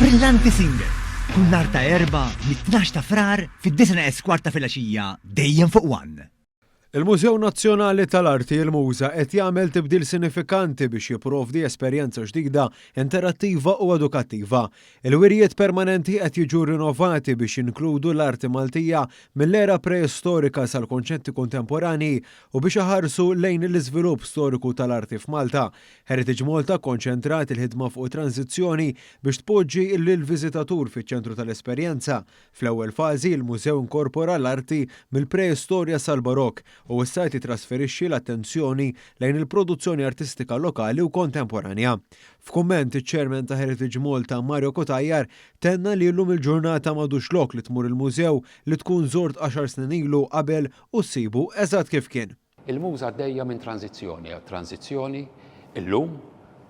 Brillanti Singer, kull nhar ta' Erbgħa mit-12 ta' Frar fid-9:45 ta' filgħaxija dejjem fuq One. Il-Mużew Nazzjonali tal-Arti, il-MUŻA, qed jagħmel tibdil sinifikanti biex jipprovdi esperjenza ġdida, interattiva u edukattiva. Il-wirjiet permanenti qed jiġu rinnovati biex jinkludu l-arti Maltija mill-era preistorika sal-konċetti kontemporanji u biex iħarsu lejn l-iżvilupp storiku tal-arti f'Malta. Heritage Malta kkonċentrat il-ħidma fuq it-tranżizzjoni biex tpoġġi lill-viżitatur fiċ-ċentru tal-esperjenza. Fl-ewwel fażi, il-mużew inkorpora l-arti mill-preistorja sal-Barokk u issa qed jittrasferixxi l-attenzjoni lejn il-produzzjoni artistika lokali u kontemporanja. F'kumment, iċ-Chairman ta' Heritage Malta, Mario Cutajar, tenna li llum il-ġurnata m'għadux lok li tmur il-mużew li tkun żort għaxar snin ilu qabel u ssibu eżatt kif kien. Il-MUŻA għaddejja minn tranżizzjoni, tranżizzjoni illum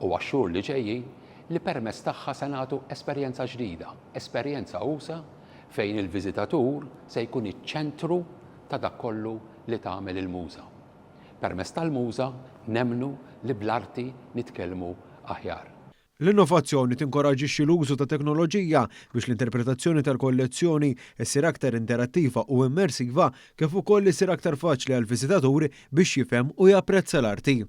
u għax-xhur li ġejjin li permezz tagħha se nagħtu esperjenza ġdida, esperjenza usa' fejn il-viżitatur se jkun iċ-ċentru ta' dak kollu li tagħmel il-MUŻA. Permezz tal-MUŻA nemmnu li bl-arti nitkellmu aħjar. L-innovazzjoni tinkoraġġixxi l-użu ta' teknoloġija biex l-interpretazzjoni tal-kollezzjoni ssir aktar interattiva u immersiva kif ukoll isir aktar faċli għall-viżitatur biex jifhem u japprezza l-arti.